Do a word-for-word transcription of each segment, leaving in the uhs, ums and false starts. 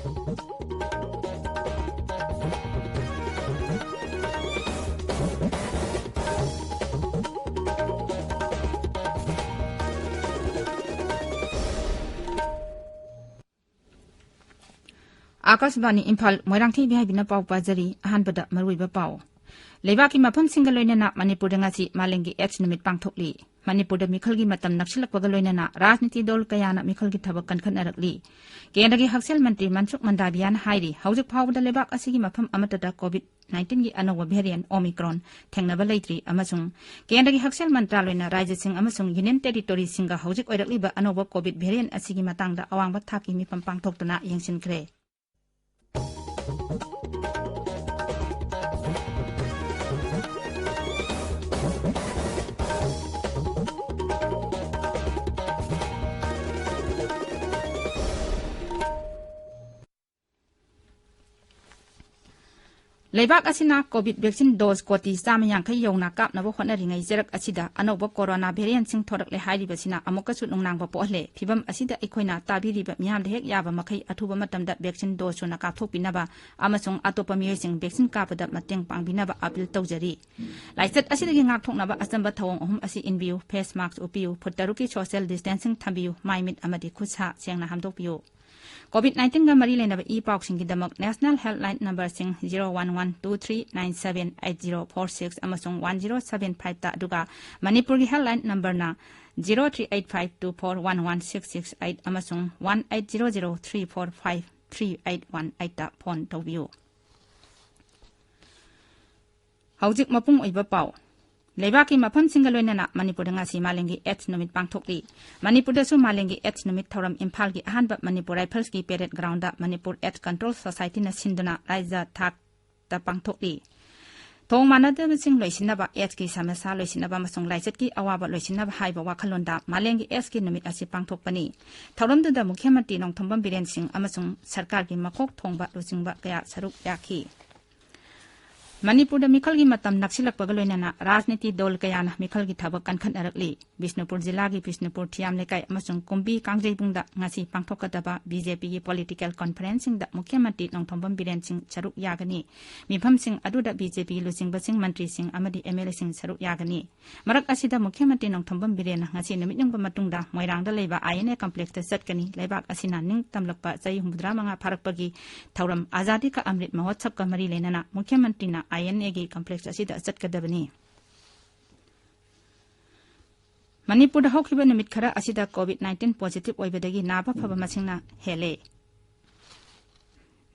ꯑꯥꯀꯥꯁꯕꯥꯅꯤ ꯏꯝꯐꯥꯜ, ꯃꯣꯏꯔꯥꯡꯊꯦꯝ ꯏꯕꯦꯍꯥꯏꯕꯤꯅ ꯄꯥꯎ ꯄꯥꯖꯔꯤ꯫ ꯑꯍꯥꯟꯕꯗ ꯃꯔꯨꯑꯣꯏꯕ ꯄꯥꯎ꯫ ꯂꯩꯕꯥꯛꯀꯤ ꯃꯐꯝꯁꯤꯡꯒ ꯂꯣꯏꯅꯅ ꯃꯅꯤꯄꯨꯔꯗ ꯉꯁꯤ ꯃꯥꯂꯦꯝꯒꯤ ꯑꯦꯗꯁ ꯅꯨꯃꯤꯠ ꯄꯥꯡꯊꯣꯛꯂꯤ꯫ ꯃꯅꯤꯄꯨꯔꯗ ꯃꯤꯈꯜꯒꯤ ꯃꯇꯝ ꯅꯛꯁꯤꯜꯂꯛꯄꯒ ꯂꯣꯏꯅꯅ ꯔꯥꯖꯅꯤꯇꯤ ꯗꯜ ꯀꯌꯥꯅ ꯃꯤꯈꯜꯒꯤ ꯊꯕꯛ ꯀꯟꯈꯠꯅꯔꯛꯂꯤ꯫ ꯀꯦꯟꯗ꯭ꯔꯒꯤ ꯍꯛꯁꯦꯜ ꯃꯟꯇ꯭ꯔꯤ ꯃꯟꯁꯨꯈ ꯃꯟꯗꯥꯕꯤꯌꯥꯅ ꯍꯥꯏꯔꯤ, ꯍꯧꯖꯤꯛ ꯐꯥꯎꯕꯗ ꯂꯩꯕꯥꯛ ꯑꯁꯤꯒꯤ ꯃꯐꯝ ꯑꯃꯠꯇꯗ ꯀꯣꯚꯤꯗ ꯅꯥꯏꯟꯇꯤꯟꯒꯤ ꯑꯅꯧꯕ ꯚꯦꯔꯤꯌꯦꯟꯠ ꯑꯣꯃꯤꯀ꯭ꯔꯣꯟ ꯊꯦꯡꯅꯕ ꯂꯩꯇ꯭ꯔꯤ ꯑꯃꯁꯨꯡ ꯀꯦꯟꯗ꯭ꯔꯒꯤ ꯍꯛꯁꯦꯜ ꯃꯟꯇ꯭ꯔꯥꯂꯣꯏꯅ ꯔꯥꯖ꯭ꯌꯁꯤꯡ ꯑꯃꯁꯨꯡ ꯌꯨꯅꯤꯌꯟ ꯇꯦꯔꯤꯇꯣꯔꯤꯁꯤꯡꯒ ꯍꯧꯖꯤꯛ ꯑꯣꯏꯔꯛꯂꯤꯕ ꯑꯅꯧꯕ ꯀꯣꯚꯤꯗ ꯚꯦꯔꯤꯌꯦꯟꯠ ꯑꯁꯤꯒꯤ ꯃꯇꯥꯡꯗ ꯑꯋꯥꯡꯕ ꯊꯥꯛꯀꯤ ꯃꯤꯐꯝ ꯄꯥꯡꯊꯣꯛꯇꯨꯅ ꯌꯦꯡꯁꯤꯟꯈ꯭ꯔꯦ꯫ ꯂꯩꯕꯥꯛ ꯑꯁꯤꯅ ꯀꯣꯚꯤꯗ ꯚꯦꯛꯁꯤꯟ ꯗꯣꯖ ꯀꯣꯇꯤ ꯆꯥꯝꯃ ꯌꯥꯡꯈꯩ ꯌꯧꯅ ꯀꯥꯞꯅꯕ ꯍꯣꯠꯅꯔꯤꯉꯩ ꯆꯔꯛ ꯑꯁꯤꯗ ꯑꯅꯧꯕ ꯀꯣꯔꯣꯅꯥ ꯚꯦꯔꯤꯌꯦꯟꯠꯁꯤꯡ ꯊꯣꯔꯛꯂꯦ ꯍꯥꯏꯔꯤꯕꯁꯤꯅ ꯑꯃꯨꯛꯀꯁꯨ ꯅꯨꯡꯅꯥꯡꯕ ꯄꯣꯛꯍꯜꯂꯦ꯫ ꯐꯤꯚꯝ ꯑꯁꯤꯗ ꯑꯩꯈꯣꯏꯅ ꯇꯥꯕꯤꯔꯤꯕ ꯃꯤꯌꯥꯝꯗ ꯍꯦꯛ ꯌꯥꯕ ꯃꯈꯩ ꯑꯊꯨꯕ ꯃꯇꯝꯗ ꯚꯦꯛꯁꯤꯟ ꯗꯣꯖ ꯁꯨꯅ ꯀꯥꯞꯊꯣꯛꯄꯤꯅꯕ ꯑꯃꯁꯨꯡ ꯑꯇꯣꯞꯄ ꯃꯤꯑꯣꯏꯁꯤꯡ ꯚꯦꯛꯁꯤꯟ ꯀꯥꯞꯄꯗ ꯃꯇꯦꯡ ꯄꯥꯡꯕꯤꯅꯕ ꯑꯥꯄꯤꯜ ꯇꯧꯖꯔꯤ꯫ ꯂꯥꯏꯆꯠ ꯑꯁꯤꯗꯒꯤ ꯉꯥꯛꯊꯣꯛꯅꯕ ꯑꯆꯝꯕ ꯊꯧꯑꯣꯡ ꯑꯍꯨꯝ ꯑꯁꯤ ꯏꯟꯕꯤꯌꯨ: ꯐꯦꯁ ꯃꯥꯁ꯭ꯛ ꯎꯞꯄꯤꯌꯨ, ꯐꯨꯠ ꯇꯔꯨꯛꯀꯤ ꯁꯣꯁꯤꯌꯦꯜ ꯗꯤꯁꯇꯦꯟꯁꯤꯡ ꯊꯝꯕꯤꯌꯨ, ꯃꯥꯏ ꯃꯤꯠ ꯑꯃꯗꯤ ꯈꯨꯠ ꯁꯥ ꯁꯦꯡꯅ ꯍꯥꯝꯗꯣꯛꯄꯤꯌꯨ꯫ ꯀꯣꯚꯤꯗ ꯅꯥꯏꯟꯇꯤꯟꯒ ꯃꯔꯤ ꯂꯩꯅꯕ ꯏ ꯄꯥꯎꯁꯤꯡꯒꯤꯗꯃꯛ ꯅꯦꯁꯅꯦꯜ ꯍꯦꯜꯞꯂꯥꯏꯟ ꯅꯝꯕꯔꯁꯤꯡ zero one one two three nine seven eight zero four six ꯑꯃꯁꯨꯡ ꯋꯥꯟ ꯖꯤꯔꯣ ꯁꯚꯦꯟ ꯐꯥꯏꯚꯇ, ꯑꯗꯨꯒ ꯃꯅꯤꯄꯨꯔꯒꯤ ꯍꯦꯜꯞꯂꯥꯏꯟ ꯅꯝꯕꯔꯅ zero three eight five two four one one six six eight ꯑꯃꯁꯨꯡ one eight zero zero three four five three eight one ꯑꯩꯠꯇ phone ꯇꯧꯕꯤꯌꯨ꯫ ꯍꯧꯖꯤꯛ ꯃꯄꯨꯡ ꯑꯣꯏꯕ ꯄꯥꯎ꯫ ꯂꯩꯕꯥꯛꯀꯤ ꯃꯐꯝꯁꯤꯡꯒ ꯂꯣꯏꯅꯅ ꯃꯅꯤꯄꯨꯔꯗ ꯉꯁꯤ ꯃꯥꯂꯦꯝꯒꯤ ꯑꯦꯗꯁ ꯅꯨꯃꯤꯠ ꯄꯥꯡꯊꯣꯛꯂꯤ꯫ ꯃꯅꯤꯄꯨꯔꯗꯁꯨ ꯃꯥꯂꯦꯝꯒꯤ ꯑꯦꯗꯁ ꯅꯨꯃꯤꯠ ꯊꯧꯔꯝ ꯏꯝꯐꯥꯜꯒꯤ ꯑꯍꯥꯟꯕ ꯃꯅꯤꯄꯨꯔ ꯔꯥꯏꯐꯜꯁꯀꯤ parade ground Manipur AIDS control ꯁꯣꯁꯥꯏꯇꯤꯅ ꯁꯤꯟꯗꯨꯅ ꯔꯥꯏꯖ꯭ꯌ ꯊꯥꯛꯇ ꯄꯥꯡꯊꯣꯛꯂꯤ꯫ ꯊꯣꯡ ꯃꯥꯟꯅꯗꯕꯁꯤꯡ ꯂꯣꯏꯁꯤꯟꯅꯕ, ꯑꯦꯗꯁꯀꯤ ꯁꯃꯁ꯭ꯌꯥ ꯂꯣꯏꯁꯤꯟꯅꯕ ꯑꯃꯁꯨꯡ ꯂꯥꯏꯆꯠꯀꯤ ꯑꯋꯥꯕ ꯂꯣꯏꯁꯤꯟꯅꯕ ꯍꯥꯏꯕ ꯋꯥꯈꯜꯂꯣꯟꯗ ꯃꯥꯂꯦꯝꯒꯤ ꯑꯦꯗꯁꯀꯤ ꯅꯨꯃꯤꯠ ꯑꯁꯤ ꯄꯥꯡꯊꯣꯛꯄꯅꯤ꯫ ꯊꯧꯔꯝꯗꯨꯗ ꯃꯨꯈ꯭ꯌ ꯃꯟꯇ꯭ꯔꯤ ꯅꯣꯡꯊꯣꯝꯕꯝ ꯕꯤꯔꯦꯟ ꯁꯤꯡ ꯑꯃꯁꯨꯡ ꯁꯔꯀꯥꯔꯒꯤ ꯃꯀꯣꯛ ꯊꯣꯡꯕ ꯂꯨꯆꯤꯡꯕ ꯀꯌꯥ ꯁꯔꯨꯛ ꯌꯥꯈꯤ꯫ ꯃꯅꯤꯄꯨꯔꯗ ꯃꯤꯈꯜꯒꯤ ꯃꯇꯝ ꯅꯛꯁꯤꯜꯂꯛꯄꯒ ꯂꯣꯏꯅꯅ ꯔꯥꯖꯅꯤꯇꯤ ꯗꯣꯜ ꯀꯌꯥꯅ ꯃꯤꯈꯜꯒꯤ ꯊꯕꯛ ꯀꯟꯈꯠꯅꯔꯛꯂꯤ꯫ ꯕꯤꯁꯅꯨꯄꯨꯔ ꯖꯤꯂꯥꯒꯤ ꯕꯤꯁꯅꯨꯄꯨꯔ ꯊꯤꯌꯥꯝ ꯂꯩꯀꯥꯏ ꯑꯃꯁꯨꯡ ꯀꯨꯝꯕꯤ ꯀꯥꯡꯖꯩꯕꯨꯡꯗ ꯉꯁꯤ ꯄꯥꯡꯊꯣꯛꯀꯗꯕ ꯕꯤ ꯖꯦ ꯄꯤꯒꯤ ꯄꯣꯂꯤꯇꯤꯀꯦꯜ ꯀꯣꯟꯐꯔꯦꯟꯁꯁꯤꯡꯗ ꯃꯨꯈ꯭ꯌ ꯃꯟꯇ꯭ꯔꯤ ꯅꯣꯡꯊꯣꯝꯕꯝ ꯕꯤꯔꯦꯟ ꯁꯤꯡ ꯁꯔꯨꯛ ꯌꯥꯒꯅꯤ꯫ ꯃꯤꯐꯝꯁꯤꯡ ꯑꯗꯨꯗ ꯕꯤ ꯖꯦ ꯄꯤꯒꯤ ꯂꯨꯆꯤꯡꯕꯁꯤꯡ, ꯃꯟꯇ꯭ꯔꯤꯁꯤꯡ ꯑꯃꯗꯤ ꯑꯦꯝ ꯑꯦꯜ ꯑꯦꯁꯤꯡ ꯁꯔꯨꯛ ꯌꯥꯒꯅꯤ꯫ ꯃꯔꯛ ꯑꯁꯤꯗ ꯃꯨꯈ꯭ꯌ ꯃꯟꯇ꯭ꯔꯤ ꯅꯣꯡꯊꯣꯝꯕꯝ ꯕꯤꯔꯦꯟꯅ ꯉꯁꯤ ꯅꯨꯃꯤꯠ ꯌꯨꯡꯕ ꯃꯇꯨꯡꯗ ꯃꯣꯏꯔꯥꯡꯗ ꯂꯩꯕ ꯑꯥꯏ ꯑꯦꯟ ꯑꯦ ꯀꯝꯄ꯭ꯂꯦꯛꯁꯇ ꯆꯠꯀꯅꯤ꯫ ꯂꯩꯕꯥꯛ ꯑꯁꯤꯅ ꯅꯤꯡꯇꯝꯂꯛꯄ ꯆꯍꯤ ꯍꯨꯝꯐꯨꯇꯔꯥ ꯃꯉꯥ ꯐꯥꯔꯛꯄꯒꯤ ꯊꯧꯔꯝ ꯑꯖꯥꯗꯤ ꯀꯥ ꯑꯃ꯭ꯔꯤꯠ ꯃꯍꯣꯠꯁꯕꯀ ꯃꯔꯤ ꯂꯩꯅꯅ ꯃꯨꯈ꯭ꯌ ꯃꯟꯇ꯭ꯔꯤꯅ ꯑꯥꯏ ꯑꯦꯟ ꯑꯦꯒꯤ ꯀꯝꯄ꯭ꯂꯦꯛꯁ ꯑꯁꯤꯗ ꯆꯠꯀꯗꯕꯅꯤ꯫ ꯃꯅꯤꯄꯨꯔꯗ ꯍꯧꯈꯤꯕ ꯅꯨꯃꯤꯠ ꯈꯔ ꯑꯁꯤꯗ ꯀꯣꯚꯤꯗ ꯅꯥꯏꯟꯇꯤꯟ ꯄꯣꯖꯤꯇꯤꯚ ꯑꯣꯏꯕꯗꯒꯤ ꯅꯥꯕ ꯐꯕ ꯃꯁꯤꯡꯅ ꯍꯦꯜꯂꯦ꯫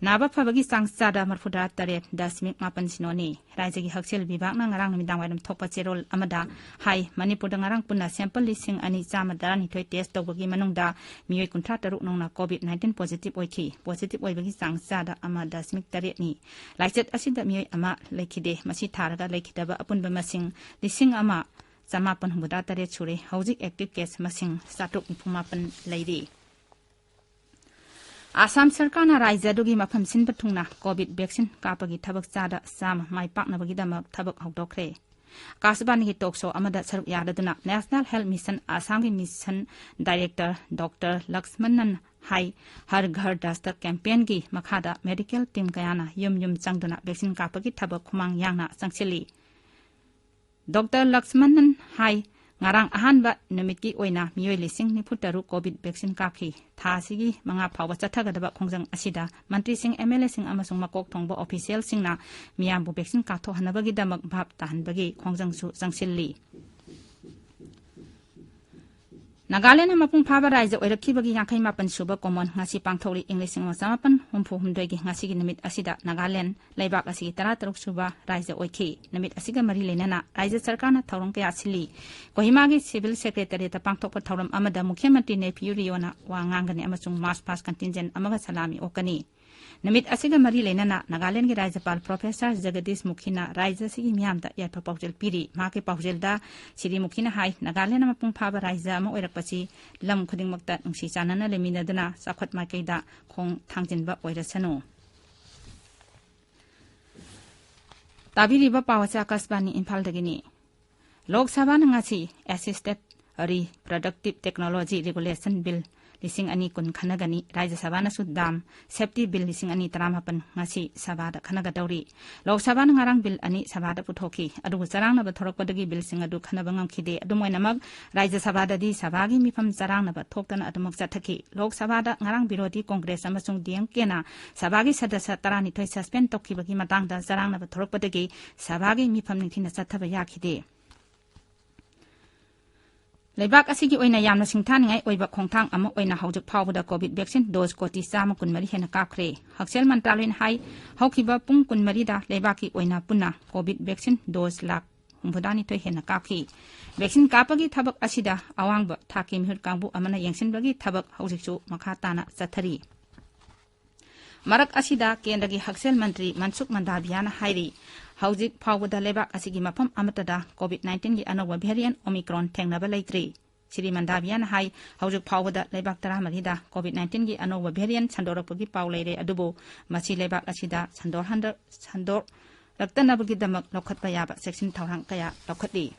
ꯅꯥꯕ ꯐꯕꯒꯤ ꯆꯥꯡ ꯆꯥꯗ ꯃꯔꯐꯨꯇꯔꯥ ꯇꯔꯦꯠ ꯗꯁꯃꯤꯛ ꯃꯥꯄꯟ ꯁꯤꯅꯣꯅꯤ꯫ ꯔꯥꯖ꯭ꯌꯒꯤ ꯍꯛꯁꯦꯜ ꯕꯤꯚꯥꯒꯅ ꯉꯔꯥꯡ ꯅꯨꯃꯤꯗꯥꯡ ꯋꯥꯏꯔꯝ ꯊꯣꯛꯄ ꯆꯦꯔꯣꯜ ꯑꯃꯗ ꯍꯥꯏ, ꯃꯅꯤꯄꯨꯔꯗ ꯉꯔꯥꯡ ꯄꯨꯟꯅ ꯁꯦꯝꯄꯜ ꯂꯤꯁꯤꯡ ꯑꯅꯤ ꯆꯥꯝꯃ ꯇꯔꯥꯅꯤꯊꯣꯏ ꯇꯦꯁ ꯇꯧꯕꯒꯤ ꯃꯅꯨꯡꯗ ꯃꯤꯑꯣꯏ ꯀꯨꯟꯊ꯭ꯔꯥ ꯇꯔꯨꯛ ꯅꯧꯅ ꯀꯣꯚꯤꯗ ꯅꯥꯏꯟꯇꯤꯟ ꯄꯣꯖꯤꯇꯤꯚ ꯑꯣꯏꯈꯤ꯫ ꯄꯣꯖꯤꯇꯤꯚ ꯑꯣꯏꯕꯒꯤ ꯆꯥꯡ ꯆꯥꯗ ꯑꯃ ꯗꯁꯃꯤꯛ ꯇꯔꯦꯠꯅꯤ꯫ ꯂꯥꯏꯆꯠ ꯑꯁꯤꯗ ꯃꯤꯑꯣꯏ ꯑꯃ ꯂꯩꯈꯤꯗꯦ꯫ ꯃꯁꯤ ꯊꯥꯔꯒ ꯂꯩꯈꯤꯗꯕ ꯑꯄꯨꯟꯕ ꯃꯁꯤꯡ ꯂꯤꯁꯤꯡ ꯑꯃ ꯆꯃꯥꯄꯟ ꯍꯨꯝꯐꯨꯇꯔꯥ ꯇꯔꯦꯠ ꯁꯨꯔꯦ꯫ ꯍꯧꯖꯤꯛ ꯑꯦꯛꯇꯤꯚ ꯀꯦꯁ ꯃꯁꯤꯡ ꯆꯥꯇ꯭ꯔꯨꯛ ꯅꯤꯐꯨ ꯃꯥꯄꯟ ꯂꯩꯔꯤ꯫ ꯑꯁꯥꯝ ꯁꯔꯀꯥꯔꯅ ꯔꯥꯖ꯭ꯌ ꯑꯗꯨꯒꯤ ꯃꯐꯝ ꯁꯤꯟꯕ ꯊꯨꯡꯅ ꯀꯣꯚꯤꯗ ꯚꯦꯛꯁꯤꯟ ꯀꯥꯞꯄꯒꯤ ꯊꯕꯛ ꯆꯥꯗ ꯆꯥꯝꯃ ꯃꯥꯏ ꯄꯥꯛꯅꯕꯒꯤꯗꯃꯛ ꯊꯕꯛ ꯍꯧꯗꯣꯛꯈ꯭ꯔꯦ꯫ ꯑꯀꯥꯁꯕꯥꯅꯤꯒꯤ ꯇꯣꯛ ꯁꯣ ꯑꯃꯗ ꯁꯔꯨꯛ ꯌꯥꯗꯨꯅ ꯅꯦꯁꯅꯦꯜ ꯍꯦꯜꯊ ꯃꯤꯁꯟ ꯑꯁꯥꯝꯒꯤ ꯃꯤꯁꯟ ꯗꯥꯏꯔꯦꯛꯇꯔ ꯗꯣꯛꯇꯔ ꯂꯛꯁꯃꯅꯟ ꯍꯥꯏ, ꯍꯔ ꯘꯔ ꯗꯁꯇꯛ ꯀꯦꯝꯄꯦꯟꯒꯤ ꯃꯈꯥꯗ ꯃꯦꯗꯤꯀꯦꯜ ꯇꯤꯝ ꯀꯌꯥꯅ ꯌꯨꯝ ꯌꯨꯝ ꯆꯪꯗꯨꯅ ꯚꯦꯛꯁꯤꯟ ꯀꯥꯞꯄꯒꯤ ꯊꯕꯛ ꯈꯨꯃꯥꯡ ꯌꯥꯡꯅ ꯆꯪꯁꯤꯜꯂꯤ꯫ ꯗꯣꯛꯇꯔ ꯂꯛꯁꯃꯅꯟ ꯍꯥꯏ, ꯉꯔꯥꯡ ꯑꯍꯥꯟꯕ ꯅꯨꯃꯤꯠꯀꯤ ꯑꯣꯏꯅ ꯃꯤꯑꯣꯏ ꯂꯤꯁꯤꯡ ꯅꯤꯐꯨ ꯇꯔꯨꯛ ꯀꯣꯚꯤꯗ ꯚꯦꯛꯁꯤꯟ ꯀꯥꯞꯈꯤ꯫ ꯊꯥ ꯑꯁꯤꯒꯤ ꯃꯉꯥ ꯐꯥꯎꯕ ꯆꯠꯊꯒꯗꯕ ꯈꯣꯡꯖꯪ ꯑꯁꯤꯗ ꯃꯟꯇ꯭ꯔꯤꯁꯤꯡ, ꯑꯦꯝ ꯑꯦꯜ ꯑꯦꯁꯤꯡ ꯑꯃꯁꯨꯡ ꯃꯀꯣꯛ ꯊꯣꯡꯕ ꯑꯣꯐꯤꯁꯤꯌꯦꯜꯁꯤꯡꯅ ꯃꯤꯌꯥꯝꯕꯨ ꯚꯦꯛꯁꯤꯟ ꯀꯥꯞꯊꯣꯛꯍꯟꯅꯕꯒꯤꯗꯃꯛ ꯚꯥꯞ ꯇꯥꯍꯟꯕꯒꯤ ꯈꯣꯡꯖꯪꯁꯨ ꯆꯪꯁꯤꯜꯂꯤ꯫ ꯅꯥꯒꯥꯂꯦꯟꯗ ꯃꯄꯨꯡ ꯐꯥꯕ ꯔꯥꯏꯖ꯭ꯌ ꯑꯣꯏꯔꯛꯈꯤꯕꯒꯤ ꯌꯥꯡꯈꯩ ꯃꯥꯄꯟ ꯁꯨꯕ ꯀꯨꯝꯑꯣꯟ ꯉꯁꯤ ꯄꯥꯡꯊꯣꯛꯂꯤ꯫ ꯏꯪ ꯂꯤꯁꯤꯡ ꯑꯃ ꯆꯃꯥꯄꯟ ꯍꯨꯝꯐꯨ ꯍꯨꯝꯗꯣꯏꯒꯤ ꯉꯁꯤꯒꯤ ꯅꯨꯃꯤꯠ ꯑꯁꯤꯗ ꯅꯥꯒꯥꯂꯦꯟꯗ ꯂꯩꯕꯥꯛ ꯑꯁꯤꯒꯤ ꯇꯔꯥ ꯇꯔꯨꯛ ꯁꯨꯕ ꯔꯥꯏꯖ꯭ꯌ ꯑꯣꯏꯈꯤ꯫ ꯅꯨꯃꯤꯠ ꯑꯁꯤꯒ ꯃꯔꯤ ꯂꯩꯅꯅ ꯔꯥꯏꯖ꯭ꯌ ꯁꯔꯀꯥꯔꯅ ꯊꯧꯔꯝ ꯀꯌꯥ ꯁꯤꯜꯂꯤ꯫ ꯀꯣꯍꯤꯃꯥꯒꯤ ꯁꯤꯚꯤꯜ ꯁꯦꯀ꯭ꯔꯦꯇꯔꯤꯌꯦꯠꯇ ꯄꯥꯡꯊꯣꯛꯄ ꯊꯧꯔꯝ ꯑꯃꯗ ꯃꯨꯈ꯭ꯌ ꯃꯟꯇ꯭ꯔꯤ ꯅꯦꯐꯤꯌꯨ ꯔꯤꯌꯣꯅ ꯋꯥ ꯉꯥꯡꯒꯅꯤ ꯑꯃꯁꯨꯡ ꯃꯥꯔꯆ ꯄꯥꯁ ꯀꯟꯇꯤꯟꯖꯦꯟ ꯑꯃꯒ ꯁꯂꯥꯃꯤ ꯑꯣꯛꯀꯅꯤ꯫ ꯅꯨꯃꯤꯠ ꯑꯁꯤꯒ ꯃꯔꯤ ꯂꯩꯅꯅ ꯅꯥꯒꯥꯂꯦꯟꯗꯒꯤ ꯔꯥꯖ꯭ꯌꯄꯥꯜ ꯄ꯭ꯔꯣꯐꯦꯁꯔ ꯖꯒꯗꯤꯁ ꯃꯨꯈꯤꯅ ꯔꯥꯖ꯭ꯌ ꯑꯁꯤꯒꯤ ꯃꯤꯌꯥꯝꯗ ꯌꯥꯏꯐ ꯄꯥꯎꯖꯦꯜ ꯄꯤꯔꯤ꯫ ꯃꯍꯥꯛꯀꯤ ꯄꯥꯎꯖꯦꯜꯗ ꯁ꯭ꯔꯤ ꯃꯨꯈꯤꯅ ꯍꯥꯏ, ꯅꯥꯒꯥꯂꯦꯟꯗ ꯃꯄꯨꯡ ꯐꯥꯕ ꯔꯥꯖ꯭ꯌ ꯑꯃ ꯑꯣꯏꯔꯛꯄꯁꯤ ꯂꯝ ꯈꯨꯗꯤꯡꯃꯛꯇ ꯅꯨꯡꯁꯤ ꯆꯥꯟꯅꯅ ꯂꯩꯃꯤꯟꯅꯗꯨꯅ ꯆꯥꯎꯈꯠ ꯃꯥꯏꯀꯩꯗ ꯈꯣꯡ ꯊꯥꯡꯖꯤꯟꯕ ꯑꯣꯏꯔꯁꯅꯨ꯫ ꯇꯥꯕꯤꯔꯤꯕ ꯄꯥꯎ ꯑꯁꯤ ꯑꯀꯥꯁꯕꯥꯅꯤ ꯏꯝꯐꯥꯜꯗꯒꯤꯅꯤ꯫ ꯂꯣꯛ ꯁꯚꯥꯅ ꯉꯁꯤ Assisted Reproductive Technology Regulation Bill ꯂꯤꯁꯤꯡ ꯑꯅꯤ ꯀꯨꯟ ꯈꯟꯅꯒꯅꯤ꯫ ꯔꯥꯖ꯭ꯌ ꯁꯚꯥꯅꯁꯨ ꯗꯥꯝ ꯁꯦꯐꯇꯤ ꯕꯤꯜ ꯂꯤꯁꯤꯡ ꯑꯅꯤ ꯇꯔꯥꯃꯥꯄꯟ ꯉꯁꯤ ꯁꯚꯥꯗ ꯈꯟꯅꯒꯗꯧꯔꯤ꯫ ꯂꯣꯛ ꯁꯚꯥꯅ ꯉꯔꯥꯡ ꯕꯤꯜ ꯑꯅꯤ ꯁꯚꯥꯗ ꯄꯨꯊꯣꯛꯈꯤ꯫ ꯑꯗꯨꯕꯨ ꯆꯔꯥꯡꯅꯕ ꯊꯣꯔꯛꯄꯗꯒꯤ ꯕꯤꯜꯁꯤꯡ ꯑꯗꯨ ꯈꯟꯅꯕ ꯉꯝꯈꯤꯗꯦ꯫ ꯑꯗꯨꯝ ꯑꯣꯏꯅꯃꯛ, ꯔꯥꯖ꯭ꯌ ꯁꯚꯥꯗꯗꯤ ꯁꯚꯥꯒꯤ ꯃꯤꯐꯝ ꯆꯔꯥꯡꯅꯕ ꯊꯣꯛꯇꯅ ꯑꯗꯨꯃꯛ ꯆꯠꯊꯈꯤ꯫ ꯂꯣꯛ ꯁꯚꯥꯗ ꯉꯔꯥꯡ ꯕꯤꯔꯣꯙꯤ ꯀꯣꯡꯒ꯭ꯔꯦꯁ ꯑꯃꯁꯨꯡ ꯗꯤ ꯑꯦꯝ ꯀꯦꯅ ꯁꯚꯥꯒꯤ ꯁꯗꯁ꯭ꯌ ꯇꯔꯥꯅꯤꯊꯣꯏ suspend ꯇꯧꯈꯤꯕꯒꯤ ꯃꯇꯥꯡꯗ ꯆꯔꯥꯡꯅꯕ ꯊꯣꯔꯛꯄꯗꯒꯤ ꯁꯚꯥꯒꯤ ꯃꯤꯐꯝ ꯅꯤꯡꯊꯤꯅ ꯆꯠꯊꯕ ꯌꯥꯈꯤꯗꯦ꯫ ꯂꯩꯕꯥꯛ ꯑꯁꯤꯒꯤ ꯑꯣꯏꯅ ꯌꯥꯝꯅ ꯁꯤꯡꯊꯥꯅꯤꯡꯉꯥꯏ ꯑꯣꯏꯕ ꯈꯣꯡꯊꯥꯡ ꯑꯃ ꯑꯣꯏꯅ ꯍꯧꯖꯤꯛ ꯐꯥꯎꯕꯗ COVID vaccine dose ꯀꯣꯇꯤ ꯆꯥꯝꯃ ꯀꯨꯟꯃꯔꯤ ꯍꯦꯟꯅ ꯀꯥꯞꯈ꯭ꯔꯦ꯫ ꯍꯛꯁꯦꯜ ꯃꯟꯇ꯭ꯔꯥꯂꯌꯅ ꯍꯥꯏ, ꯍꯧꯈꯤꯕ ꯄꯨꯡ ꯀꯨꯟꯃꯔꯤꯗ ꯂꯩꯕꯥꯛꯀꯤ ꯑꯣꯏꯅ ꯄꯨꯟꯅ COVID vaccine dose ꯂꯥꯈ ꯍꯨꯝꯐꯨꯇꯔꯥꯅꯤꯊꯣꯏ ꯍꯦꯟꯅ ꯀꯥꯞꯈꯤ꯫ Vaccine ꯀꯥꯞꯄꯒꯤ ꯊꯕꯛ ꯑꯁꯤꯗ ꯑꯋꯥꯡꯕ ꯊꯥꯛꯀꯤ ꯃꯤꯍꯨꯠ ꯀꯥꯡꯕꯨ ꯑꯃꯅ ꯌꯦꯡꯁꯤꯟꯕꯒꯤ ꯊꯕꯛ ꯍꯧꯖꯤꯛꯁꯨ ꯃꯈꯥ ꯇꯥꯅ ꯆꯠꯊꯔꯤ꯫ ꯃꯔꯛ ꯑꯁꯤꯗ ꯀꯦꯟꯗ꯭ꯔꯒꯤ ꯍꯛꯁꯦꯜ ꯃꯟꯇ꯭ꯔꯤ ꯃꯟꯁꯨꯈ ꯃꯟꯗꯥꯚꯤꯌꯥꯅ ꯍꯥꯏꯔꯤ, ꯍꯧꯖꯤꯛ ꯐꯥꯎꯕꯗ ꯂꯩꯕꯥꯛ ꯑꯁꯤꯒꯤ ꯃꯐꯝ ꯑꯃꯠꯇꯗ COVID nineteen ꯒꯤ ꯑꯅꯧꯕ variant Omicron ꯊꯦꯡꯅꯕ ꯂꯩꯇ꯭ꯔꯤ꯫ ꯁ꯭ꯔꯤ ꯃꯟꯗꯥꯚꯤꯌꯥꯅ ꯍꯥꯏ, ꯍꯧꯖꯤꯛ ꯐꯥꯎꯕꯗ ꯂꯩꯕꯥꯛ ꯇꯔꯥꯃꯔꯤꯗ COVID nineteen ꯒꯤ ꯑꯅꯧꯕ variant ꯁꯟꯗꯣꯔꯛꯄꯒꯤ ꯄꯥꯎ ꯂꯩꯔꯦ, ꯑꯗꯨꯕꯨ ꯃꯁꯤ ꯂꯩꯕꯥꯛ ꯑꯁꯤꯗ ꯁꯟꯗꯣꯔꯍꯟꯗ-, ꯁꯟꯗꯣꯔꯛꯇꯅꯕꯒꯤꯗꯃꯛ ꯂꯧꯈꯠꯄ ꯌꯥꯕ ꯆꯦꯛꯁꯤꯟ ꯊꯧꯔꯥꯡ ꯀꯌꯥ ꯂꯧꯈꯠꯂꯤ꯫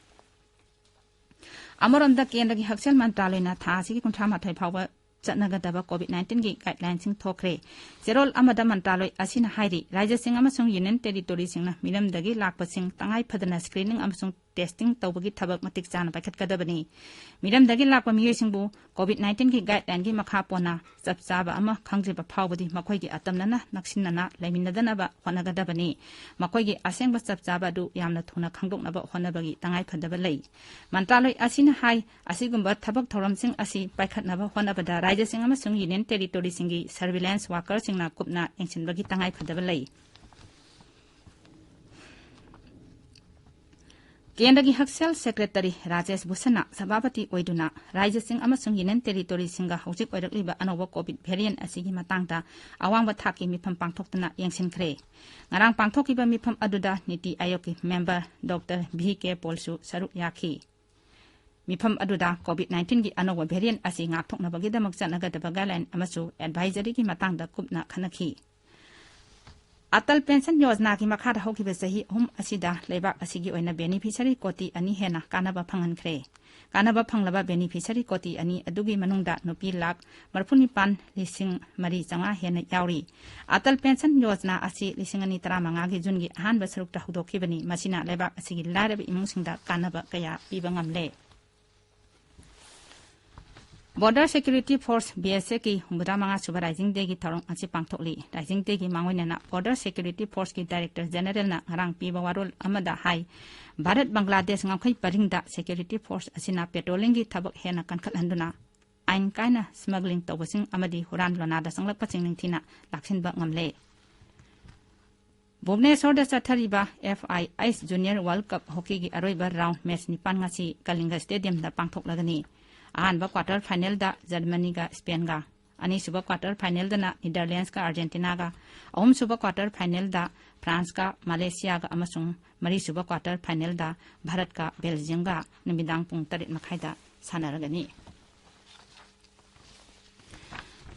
ꯑꯃꯔꯣꯝꯗ, ꯀꯦꯟꯗ꯭ꯔꯒꯤ ꯍꯛꯁꯦꯜ ꯃꯟꯇ꯭ꯔꯥꯂꯌꯅ ꯊꯥ ꯑꯁꯤꯒꯤ ꯀꯨꯟꯊ꯭ꯔꯥ ꯃꯥꯊꯣꯏ ꯐꯥꯎꯕ ꯆꯠꯅꯒꯗꯕ COVID nineteen ꯒꯤ guideline ꯁꯤꯡ ꯊꯣꯛꯈ꯭ꯔꯦ꯫ ꯆꯦꯔꯣꯜ ꯑꯃꯗ ꯃꯟꯇ꯭ꯔꯥꯂꯣꯏ ꯑꯁꯤꯅ ꯍꯥꯏꯔꯤ, ꯔꯥꯖ꯭ꯌꯁꯤꯡ ꯑꯃꯁꯨꯡ Union Territory ꯁꯤꯡꯅ ꯃꯤꯔꯝꯗꯒꯤ ꯂꯥꯛꯄꯁꯤꯡ ꯇꯉꯥꯏ ꯐꯗꯅ screening ꯑꯃꯁꯨꯡ testing ꯇꯧꯕꯒꯤ ꯊꯕꯛ ꯃꯇꯤꯛ ꯆꯥꯅ ꯄꯥꯏꯈꯠꯀꯗꯕꯅꯤ꯫ ꯃꯤꯔꯝꯗꯒꯤ ꯂꯥꯛꯄ ꯃꯤꯑꯣꯏꯁꯤꯡꯕꯨ COVID nineteen ꯒꯤ guideline ꯒꯤ ꯃꯈꯥ ꯄꯣꯟꯅ ꯆꯞ ꯆꯥꯕ ꯑꯃ ꯈꯪꯗ꯭ꯔꯤꯕ ꯐꯥꯎꯕꯗꯤ ꯃꯈꯣꯏꯒꯤ ꯑꯇꯝꯅꯅ ꯅꯛꯁꯤꯟꯅꯅ ꯂꯩꯃꯤꯟꯅꯗꯅꯕ ꯍꯣꯠꯅꯒꯗꯕꯅꯤ꯫ ꯃꯈꯣꯏꯒꯤ ꯑꯁꯦꯡꯕ ꯆꯞ ꯆꯥꯕ ꯑꯗꯨ ꯌꯥꯝꯅ ꯊꯨꯅ ꯈꯪꯗꯣꯛꯅꯕ ꯍꯣꯠꯅꯕꯒꯤ ꯇꯉꯥꯏꯐꯗꯕ ꯂꯩ꯫ ꯃꯟꯇ꯭ꯔꯥꯂꯣꯏ ꯑꯁꯤꯅ ꯍꯥꯏ, ꯑꯁꯤꯒꯨꯝꯕ ꯊꯕꯛ ꯊꯧꯔꯝꯁꯤꯡ ꯑꯁꯤ ꯄꯥꯏꯈꯠꯅꯕ ꯍꯣꯠꯅꯕꯗ ꯔꯥꯖ꯭ꯌꯁꯤꯡ ꯑꯃꯁꯨꯡ Union Territory ꯁꯤꯡꯒꯤ surveillance worker ꯁꯤꯡꯅ ꯀꯨꯞꯅ ꯌꯦꯡꯁꯤꯟꯕꯒꯤ ꯇꯉꯥꯏꯐꯗꯕ ꯂꯩ꯫ ꯀꯦꯟꯗ꯭ꯔꯒꯤ ꯍꯛꯁꯦꯜ ꯁꯦꯀ꯭ꯔꯦꯇꯔꯤ ꯔꯥꯖꯦꯁ ꯚꯨꯁꯟꯅ ꯁꯚꯥꯄꯇꯤ ꯑꯣꯏꯗꯨꯅ ꯔꯥꯖ꯭ꯌꯁꯤꯡ ꯑꯃꯁꯨꯡ Union Territory ꯁꯤꯡꯒ ꯍꯧꯖꯤꯛ ꯑꯣꯏꯔꯛꯂꯤꯕ ꯑꯅꯧꯕ COVID variant ꯑꯁꯤꯒꯤ ꯃꯇꯥꯡꯗ ꯑꯋꯥꯡꯕ ꯊꯥꯛꯀꯤ ꯃꯤꯐꯝ ꯄꯥꯡꯊꯣꯛꯇꯨꯅ ꯌꯦꯡꯁꯤꯟꯈ꯭ꯔꯦ꯫ ꯉꯔꯥꯡ ꯄꯥꯡꯊꯣꯛꯈꯤꯕ ꯃꯤꯐꯝ ꯑꯗꯨꯗ ꯅꯤꯇꯤ ꯑꯥꯌꯣꯒꯀꯤ member Doctor V K Paul ꯁꯨ ꯁꯔꯨꯛ ꯌꯥꯈꯤ꯫ ꯃꯤꯐꯝ ꯑꯗꯨꯗ COVID nineteen ꯒꯤ ꯑꯅꯧꯕ variant ꯑꯁꯤ ꯉꯥꯛꯊꯣꯛꯅꯕꯒꯤꯗꯃꯛ ꯆꯠꯅꯒꯗꯕ guideline ꯑꯃꯁꯨ advisory ꯒꯤ ꯃꯇꯥꯡꯗ ꯀꯨꯞꯅ ꯈꯟꯅꯈꯤ꯫ ꯑꯇꯜ ꯄꯦꯟꯁꯟ ꯌꯣꯖꯅꯥꯒꯤ ꯃꯈꯥꯗ ꯍꯧꯈꯤꯕ ꯆꯍꯤ ꯑꯍꯨꯝ ꯑꯁꯤꯗ ꯂꯩꯕꯥꯛ ꯑꯁꯤꯒꯤ ꯑꯣꯏꯅ ꯕꯦꯅꯤꯐꯤꯁꯔꯤ ꯀꯣꯇꯤ ꯑꯅꯤ ꯍꯦꯟꯅ ꯀꯥꯟꯅꯕ ꯐꯪꯍꯟꯈ꯭ꯔꯦ꯫ ꯀꯥꯟꯅꯕ ꯐꯪꯂꯕ ꯕꯦꯅꯤꯐꯤꯁꯔꯤ ꯀꯣꯇꯤ ꯑꯅꯤ ꯑꯗꯨꯒꯤ ꯃꯅꯨꯡꯗ ꯅꯨꯄꯤ ꯂꯥꯈ ꯃꯔꯤꯐꯨ ꯅꯤꯄꯥꯟ ꯂꯤꯁꯤꯡ ꯃꯔꯤ ꯆꯥꯝꯃꯉꯥ ꯍꯦꯟꯅ ꯌꯥꯎꯔꯤ꯫ ꯑꯇꯜ ꯄꯦꯟꯁꯟ ꯌꯣꯖꯅꯥ ꯑꯁꯤ ꯂꯤꯁꯤꯡ ꯑꯅꯤ ꯇꯔꯥꯃꯉꯥꯒꯤ ꯖꯨꯟꯒꯤ ꯑꯍꯥꯟꯕ ꯁꯔꯨꯛꯇ ꯍꯧꯗꯣꯛꯈꯤꯕꯅꯤ꯫ ꯃꯁꯤꯅ ꯂꯩꯕꯥꯛ ꯑꯁꯤꯒꯤ ꯂꯥꯏꯔꯕ ꯏꯃꯨꯡꯁꯤꯡꯗ ꯀꯥꯟꯅꯕ ꯀꯌꯥ ꯄꯤꯕ ꯉꯝꯂꯦ꯫ Border Security Force, B S F ꯀꯤ ꯍꯨꯝꯐꯨꯇꯔꯥ ꯃꯉꯥ ꯁꯨꯕ Rising Day ꯒꯤ ꯊꯧꯔꯝ ꯑꯁꯤ ꯄꯥꯡꯊꯣꯛꯂꯤ꯫ Rising Day ꯒꯤ ꯃꯥꯡꯑꯣꯏꯅꯅ Border Security Force ꯀꯤ Director General ꯅ ꯉꯔꯥꯡ ꯄꯤꯕ ꯋꯥꯔꯣꯜ ꯑꯃꯗ ꯍꯥꯏ, ꯚꯥꯔꯠ ꯕꯪꯒ꯭ꯂꯥꯗꯦꯁ ꯉꯝꯈꯩ ꯄꯔꯤꯡꯗ Security Force ꯑꯁꯤꯅ patrolling ꯒꯤ ꯊꯕꯛ ꯍꯦꯟꯅ ꯀꯟꯈꯠꯍꯟꯗꯨꯅ ꯑꯥꯏꯟ ꯀꯥꯏꯅ smuggling ꯇꯧꯕꯁꯤꯡ ꯑꯃꯗꯤ ꯍꯨꯔꯥꯟ ꯂꯣꯅꯥꯗ ꯆꯪꯂꯛꯄꯁꯤꯡ ꯅꯤꯡꯊꯤꯅ ꯂꯥꯛꯁꯤꯟꯕ ꯉꯝꯂꯦ꯫ ꯚꯨꯕꯅꯦꯁꯣꯔꯗ ꯆꯠꯊꯔꯤꯕ F I H Junior World Cup Hockey ꯒꯤ ꯑꯔꯣꯏꯕ round match ꯅꯤꯄꯥꯟ ꯉꯁꯤ ꯀꯂꯤꯡꯒ Stadium ꯗ ꯄꯥꯡꯊꯣꯛꯂꯒꯅꯤ꯫ ꯑꯍꯥꯟꯕ quarter final ꯗ ꯖꯔꯃꯅꯤꯒ ꯁ꯭ꯄꯦꯟꯒ, ꯑꯅꯤꯁꯨꯕ quarter final ꯗꯅ ꯅꯤꯗꯔꯂꯦꯟꯁꯀ ꯑꯥꯔꯖꯦꯟꯇꯤꯅꯥꯒ, ꯑꯍꯨꯝꯁꯨꯕ quarter final ꯗ ꯐ꯭ꯔꯥꯟꯁꯀ ꯃꯂꯦꯁꯤꯌꯥꯒ ꯑꯃꯁꯨꯡ ꯃꯔꯤꯁꯨꯕ quarter final ꯗ ꯚꯥꯔꯠꯀ ꯕꯦꯜꯖꯤꯌꯝꯒ ꯅꯨꯃꯤꯗꯥꯡ ꯄꯨꯡ ꯇꯔꯦꯠ ꯃꯈꯥꯏꯗ ꯁꯥꯟꯅꯔꯒꯅꯤ꯫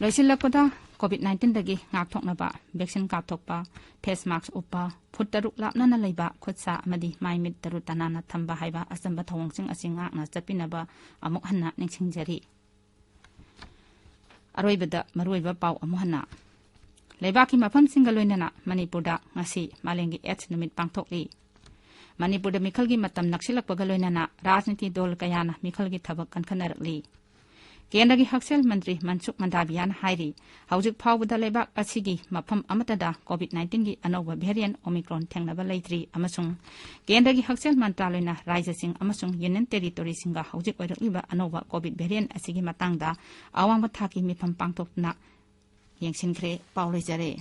ꯂꯣꯏꯁꯤꯜꯂꯛꯄꯗ, COVID nineteen ꯗꯒꯤ ꯉꯥꯛꯊꯣꯛꯅꯕ vaccine ꯀꯥꯞꯊꯣꯛꯄ, face mask ꯎꯞꯄ, ꯐꯨꯠ ꯇꯔꯨꯛ ꯂꯥꯞꯅꯅ ꯂꯩꯕ, ꯈꯨꯠ ꯁꯥ ꯑꯃꯗꯤ ꯃꯥꯏ ꯃꯤꯠ ꯇꯔꯨ ꯇꯅꯥꯟꯅ ꯊꯝꯕ ꯍꯥꯏꯕ ꯑꯆꯝꯕ ꯊꯧꯑꯣꯡꯁꯤꯡ ꯑꯁꯤ ꯉꯥꯛꯅ ꯆꯠꯄꯤꯅꯕ ꯑꯃꯨꯛ ꯍꯟꯅ ꯅꯤꯡꯁꯤꯡꯖꯔꯤ꯫ ꯑꯔꯣꯏꯕꯗ ꯃꯔꯨꯑꯣꯏꯕ ꯄꯥꯎ ꯑꯃꯨꯛ ꯍꯟꯅ꯫ ꯂꯩꯕꯥꯛꯀꯤ ꯃꯐꯝꯁꯤꯡꯒ ꯂꯣꯏꯅꯅ ꯃꯅꯤꯄꯨꯔꯗ ꯉꯁꯤ ꯃꯥꯂꯦꯝꯒꯤ AIDS ꯅꯨꯃꯤꯠ ꯄꯥꯡꯊꯣꯛꯂꯤ꯫ ꯃꯅꯤꯄꯨꯔꯗ ꯃꯤꯈꯜꯒꯤ ꯃꯇꯝ ꯅꯛꯁꯤꯜꯂꯛꯄꯒ ꯂꯣꯏꯅꯅ ꯔꯥꯖꯅꯤꯇꯤ ꯗꯣꯜ ꯀꯌꯥꯅ ꯃꯤꯈꯜꯒꯤ ꯊꯕꯛ ꯀꯟꯈꯠꯅꯔꯛꯂꯤ꯫ ꯀꯦꯟꯗ꯭ꯔꯒꯤ ꯍꯛꯁꯦꯜ ꯃꯟꯇ꯭ꯔꯤ ꯃꯟꯁꯨꯈ ꯃꯟꯗꯥꯚꯤꯌꯥꯅ ꯍꯥꯏꯔꯤ, ꯍꯧꯖꯤꯛ ꯐꯥꯎꯕꯗ ꯂꯩꯕꯥꯛ ꯑꯁꯤꯒꯤ ꯃꯐꯝ ꯑꯃꯠꯇꯗ COVID nineteen ꯒꯤ ꯑꯅꯧꯕ variant Omicron ꯊꯦꯡꯅꯕ ꯂꯩꯇ꯭ꯔꯤ ꯑꯃꯁꯨꯡ ꯀꯦꯟꯗ꯭ꯔꯒꯤ ꯍꯛꯁꯦꯜ ꯃꯟꯇ꯭ꯔꯥꯂꯣꯏꯅ ꯔꯥꯖ꯭ꯌꯁꯤꯡ ꯑꯃꯁꯨꯡ Union Territory ꯁꯤꯡꯒ ꯍꯧꯖꯤꯛ ꯑꯣꯏꯔꯛꯂꯤꯕ ꯑꯅꯧꯕ COVID variant ꯑꯁꯤꯒꯤ ꯃꯇꯥꯡꯗ ꯑꯋꯥꯡꯕ ꯊꯥꯛꯀꯤ ꯃꯤꯐꯝ ꯄꯥꯡꯊꯣꯛꯇꯨꯅ ꯌꯦꯡꯁꯤꯟꯈ꯭ꯔꯦ꯫ ꯄꯥꯎ ꯂꯣꯏꯖꯔꯦ꯫